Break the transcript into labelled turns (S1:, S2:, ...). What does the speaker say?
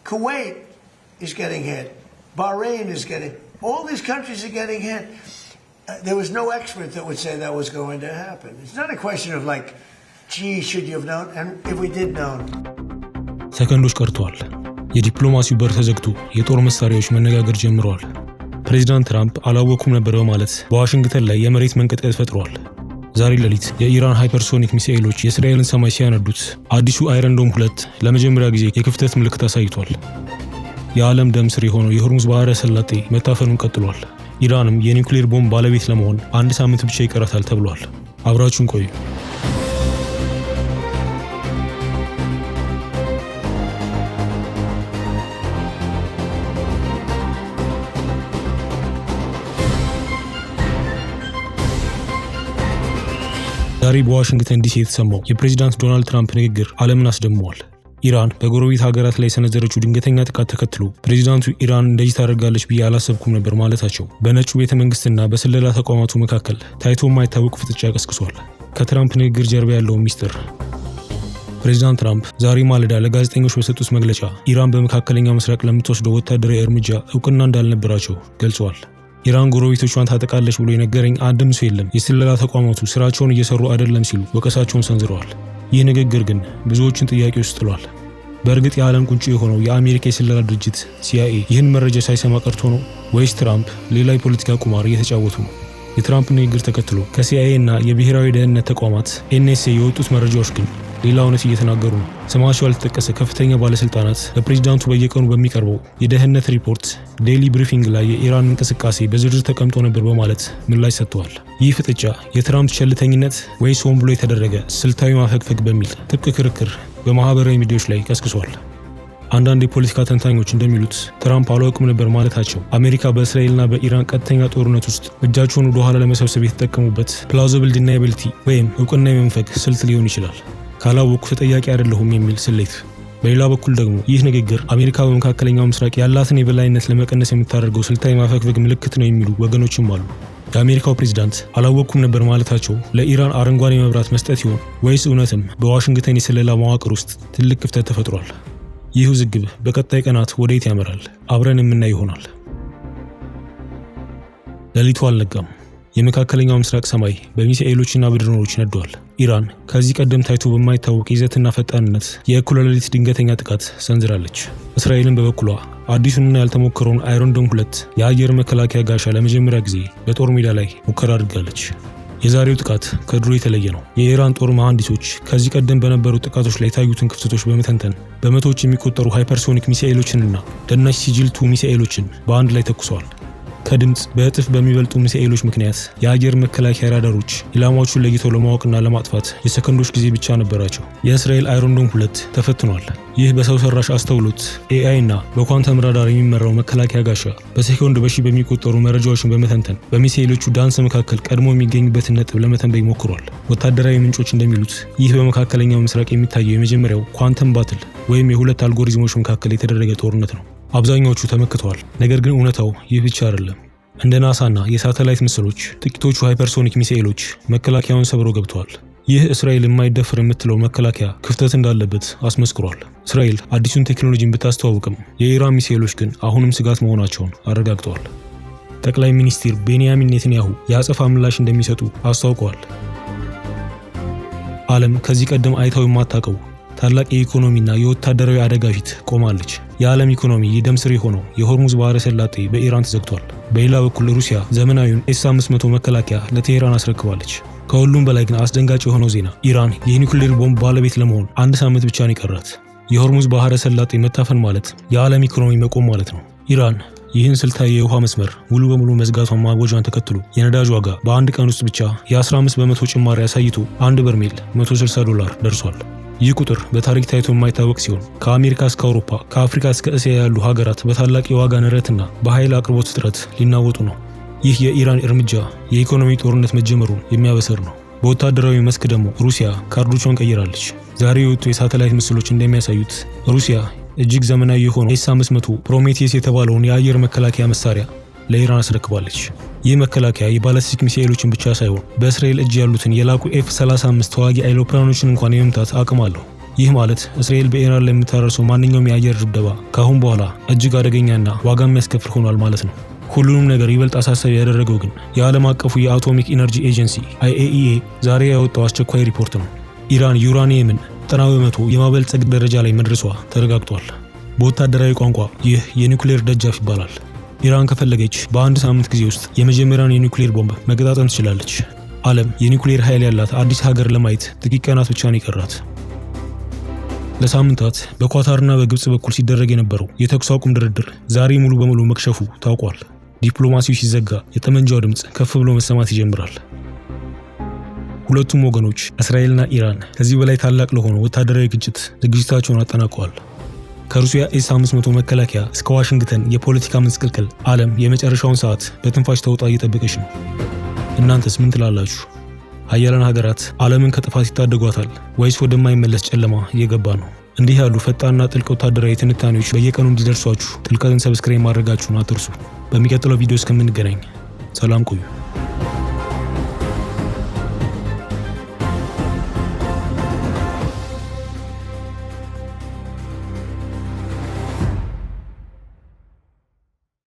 S1: Kuwait is getting hit. Bahrain is getting. All these countries are getting hit. There was no expert that would say that was going to happen. It's not a question of like, gee, should you have known? And if we did know,
S2: ሰከንዶች ቀርተዋል። የዲፕሎማሲው በር ተዘግቶ የጦር መሳሪያዎች መነጋገር ጀምረዋል። ፕሬዚዳንት ትራምፕ አላወኩም ነበር በማለት በዋሽንግተን ላይ የመሬት መንቀጥቀጥ ፈጥረዋል። ዛሬ ሌሊት የኢራን ሃይፐርሶኒክ ሚሳኤሎች የእስራኤልን ሰማይ ሲያነዱት፣ አዲሱ Iron Dome 2 ለመጀመሪያ ጊዜ የክፍተት ምልክት አሳይቷል። የዓለም ደም ስር የሆነው የሆርሙዝ ባህረ ሰላጤ መታፈኑን ቀጥሏል። ኢራንም የኒውክሌር ቦምብ ባለቤት ለመሆን አንድ ሳምንት ብቻ ይቀራታል ተብሏል። አብራችሁን ቆዩ። ዛሬ በዋሽንግተን ዲሲ የተሰማው የፕሬዚዳንት ዶናልድ ትራምፕ ንግግር ዓለምን አስደምሟል። ኢራን በጎረቤት ሀገራት ላይ የሰነዘረችው ድንገተኛ ጥቃት ተከትሎ ፕሬዚዳንቱ ኢራን እንደዚህ ታደርጋለች ብዬ አላሰብኩም ነበር ማለታቸው በነጩ ቤተ መንግስትና በስለላ ተቋማቱ መካከል ታይቶ የማይታወቅ ፍጥጫ ቀስቅሷል። ከትራምፕ ንግግር ጀርባ ያለውን ሚስጥር። ፕሬዚዳንት ትራምፕ ዛሬ ማለዳ ለጋዜጠኞች በሰጡት መግለጫ ኢራን በመካከለኛው ምስራቅ ለምትወስደው ወታደራዊ እርምጃ እውቅና እንዳልነበራቸው ገልጸዋል። ኢራን ጎረቤቶቿን ታጠቃለች ብሎ የነገረኝ አንድም ሰው የለም፣ የስለላ ተቋማቱ ስራቸውን እየሰሩ አይደለም ሲሉ ወቀሳቸውን ሰንዝረዋል። ይህ ንግግር ግን ብዙዎችን ጥያቄ ውስጥ ጥሏል። በእርግጥ የዓለም ቁንጮ የሆነው የአሜሪካ የስለላ ድርጅት ሲአይኤ ይህን መረጃ ሳይሰማ ቀርቶ ነው ወይስ ትራምፕ ሌላ የፖለቲካ ቁማር እየተጫወቱ ነው? የትራምፕ ንግግር ተከትሎ ከሲአይኤ እና የብሔራዊ ደህንነት ተቋማት ኤንኤስኤ የወጡት መረጃዎች ግን ሌላ እውነት እየተናገሩ ነው። ስማቸው ያልተጠቀሰ ከፍተኛ ባለስልጣናት ለፕሬዚዳንቱ በየቀኑ በሚቀርበው የደህንነት ሪፖርት daily briefing ላይ የኢራን እንቅስቃሴ በዝርዝር ተቀምጦ ነበር በማለት ምላሽ ሰጥተዋል። ይህ ፍጥጫ የትራምፕ ቸልተኝነት ወይስ ሆን ብሎ የተደረገ ስልታዊ ማፈግፈግ በሚል ጥብቅ ክርክር በማህበራዊ ሚዲያዎች ላይ ቀስቅሷል። አንዳንድ የፖለቲካ ተንታኞች እንደሚሉት ትራምፕ አላውቅም ነበር ማለታቸው አሜሪካ በእስራኤልና በኢራን ቀጥተኛ ጦርነት ውስጥ እጃቸውን ወደ ኋላ ለመሰብሰብ የተጠቀሙበት plausible deniability ወይም እውቅና የመንፈግ ስልት ሊሆን ይችላል። ካላወቅኩ ተጠያቂ አይደለሁም የሚል ስሌት። በሌላ በኩል ደግሞ ይህ ንግግር አሜሪካ በመካከለኛው ምስራቅ ያላትን የበላይነት ለመቀነስ የምታደርገው ስልታዊ ማፈግፈግ ምልክት ነው የሚሉ ወገኖችም አሉ። የአሜሪካው ፕሬዚዳንት አላወቅኩም ነበር ማለታቸው ለኢራን አረንጓዴ መብራት መስጠት ይሆን ወይስ እውነትም በዋሽንግተን የስለላ መዋቅር ውስጥ ትልቅ ክፍተት ተፈጥሯል? ይህ ውዝግብ በቀጣይ ቀናት ወዴት ያመራል? አብረን የምናይ ይሆናል። ሌሊቱ አልነጋም። የመካከለኛው ምስራቅ ሰማይ በሚሳኤሎችና በድሮኖች ነዷል። ኢራን ከዚህ ቀደም ታይቶ በማይታወቅ ይዘትና ፈጣንነት የእኩለ ሌሊት ድንገተኛ ጥቃት ሰንዝራለች። እስራኤልን በበኩሏ አዲሱንና ያልተሞከረውን Iron Dome 2 የአየር መከላከያ ጋሻ ለመጀመሪያ ጊዜ በጦር ሜዳ ላይ ሙከራ አድርጋለች። የዛሬው ጥቃት ከድሮ የተለየ ነው። የኢራን ጦር መሐንዲሶች ከዚህ ቀደም በነበሩ ጥቃቶች ላይ የታዩትን ክፍተቶች በመተንተን በመቶዎች የሚቆጠሩ ሃይፐርሶኒክ ሚሳኤሎችንና ደናሽ ሲጂል 2 ሚሳኤሎችን በአንድ ላይ ተኩሰዋል። ከድምፅ በእጥፍ በሚበልጡ ሚሳኤሎች ምክንያት የአየር መከላከያ ራዳሮች ኢላማዎቹን ለይተው ለማወቅና ለማጥፋት የሰከንዶች ጊዜ ብቻ ነበራቸው። የእስራኤል Iron Dome 2 ተፈትኗል። ይህ በሰው ሰራሽ አስተውሎት AI እና በኳንተም ራዳር የሚመራው መከላከያ ጋሻ በሴኮንድ በሺህ በሚቆጠሩ መረጃዎችን በመተንተን በሚሳኤሎቹ ዳንስ መካከል ቀድሞ የሚገኝበትን ነጥብ ለመተንበይ ሞክሯል። ወታደራዊ ምንጮች እንደሚሉት ይህ በመካከለኛው ምስራቅ የሚታየው የመጀመሪያው quantum battle ወይም የሁለት አልጎሪዝሞች መካከል የተደረገ ጦርነት ነው። አብዛኛዎቹ ተመክተዋል። ነገር ግን እውነታው ይህ ብቻ አይደለም። እንደ ናሳና የሳተላይት ምስሎች ጥቂቶቹ ሃይፐርሶኒክ ሚሳኤሎች መከላከያውን ሰብረው ገብተዋል። ይህ እስራኤል የማይደፍር የምትለው መከላከያ ክፍተት እንዳለበት አስመስክሯል። እስራኤል አዲሱን ቴክኖሎጂን ብታስተዋውቅም የኢራን ሚሳኤሎች ግን አሁንም ስጋት መሆናቸውን አረጋግጠዋል። ጠቅላይ ሚኒስትር ቤንያሚን ኔታንያሁ የአጸፋ ምላሽ እንደሚሰጡ አስታውቀዋል። ዓለም ከዚህ ቀደም አይታው የማታውቀው ታላቅ የኢኮኖሚና የወታደራዊ አደጋ ፊት ቆማለች። የዓለም ኢኮኖሚ የደም ስር የሆነው የሆርሙዝ ባህረ ሰላጤ በኢራን ተዘግቷል። በሌላ በኩል ሩሲያ ዘመናዊውን ኤስ 500 መከላከያ ለቴሄራን አስረክባለች። ከሁሉም በላይ ግን አስደንጋጭ የሆነው ዜና ኢራን የኒውክሌር ቦምብ ባለቤት ለመሆን አንድ ሳምንት ብቻ ነው የቀራት። የሆርሙዝ ባህረ ሰላጤ መታፈን ማለት የዓለም ኢኮኖሚ መቆም ማለት ነው። ኢራን ይህን ስልታዊ የውሃ መስመር ሙሉ በሙሉ መዝጋቷን ማወጇን ተከትሎ የነዳጅ ዋጋ በአንድ ቀን ውስጥ ብቻ የ15% ጭማሪ አሳይቶ አንድ በርሜል 160 ዶላር ደርሷል። ይህ ቁጥር በታሪክ ታይቶ የማይታወቅ ሲሆን ከአሜሪካ እስከ አውሮፓ፣ ከአፍሪካ እስከ እስያ ያሉ ሀገራት በታላቅ የዋጋ ንረትና በኃይል አቅርቦት እጥረት ሊናወጡ ነው። ይህ የኢራን እርምጃ የኢኮኖሚ ጦርነት መጀመሩን የሚያበስር ነው። በወታደራዊ መስክ ደግሞ ሩሲያ ካርዶቿን ቀይራለች። ዛሬ የወጡ የሳተላይት ምስሎች እንደሚያሳዩት ሩሲያ እጅግ ዘመናዊ የሆነው ኤስ 500 ፕሮሜቴስ የተባለውን የአየር መከላከያ መሳሪያ ለኢራን አስረክባለች። ይህ መከላከያ የባላስቲክ ሚሳኤሎችን ብቻ ሳይሆን በእስራኤል እጅ ያሉትን የላቁ ኤፍ 35 ተዋጊ አይሮፕላኖችን እንኳን የመምታት አቅም አለው። ይህ ማለት እስራኤል በኢራን ላይ የምታደርሰው ማንኛውም የአየር ድብደባ ከአሁን በኋላ እጅግ አደገኛና ዋጋ የሚያስከፍል ሆኗል ማለት ነው። ሁሉንም ነገር ይበልጥ አሳሳቢ ያደረገው ግን የዓለም አቀፉ የአቶሚክ ኢነርጂ ኤጀንሲ IAEA ዛሬ ያወጣው አስቸኳይ ሪፖርት ነው። ኢራን ዩራኒየምን 90% የማበልጸግ ደረጃ ላይ መድረሷ ተረጋግጧል። በወታደራዊ ቋንቋ ይህ የኒውክሌር ደጃፍ ይባላል። ኢራን ከፈለገች በአንድ ሳምንት ጊዜ ውስጥ የመጀመሪያውን የኒውክሌር ቦምብ መገጣጠም ትችላለች። ዓለም የኒውክሌር ኃይል ያላት አዲስ ሀገር ለማየት ጥቂት ቀናት ብቻ ነው የቀራት። ለሳምንታት በኳታርና በግብፅ በኩል ሲደረግ የነበረው የተኩስ አቁም ድርድር ዛሬ ሙሉ በሙሉ መክሸፉ ታውቋል። ዲፕሎማሲው ሲዘጋ የጠመንጃው ድምፅ ከፍ ብሎ መሰማት ይጀምራል። ሁለቱም ወገኖች እስራኤልና ኢራን ከዚህ በላይ ታላቅ ለሆነው ወታደራዊ ግጭት ዝግጅታቸውን አጠናቀዋል። ከሩሲያ ኤስ 500 መከላከያ እስከ ዋሽንግተን የፖለቲካ ምስቅልቅል ዓለም የመጨረሻውን ሰዓት በትንፋሽ ተውጣ እየጠበቀች ነው። እናንተስ ምን ትላላችሁ? ሀያላን ሀገራት ዓለምን ከጥፋት ይታደጓታል ወይስ ወደማይመለስ ጨለማ እየገባ ነው? እንዲህ ያሉ ፈጣንና ጥልቅ ወታደራዊ ትንታኔዎች በየቀኑ እንዲደርሷችሁ ጥልቀትን subscribe ማድረጋችሁን አትርሱ። በሚቀጥለው ቪዲዮ እስከምንገናኝ ሰላም ቆዩ።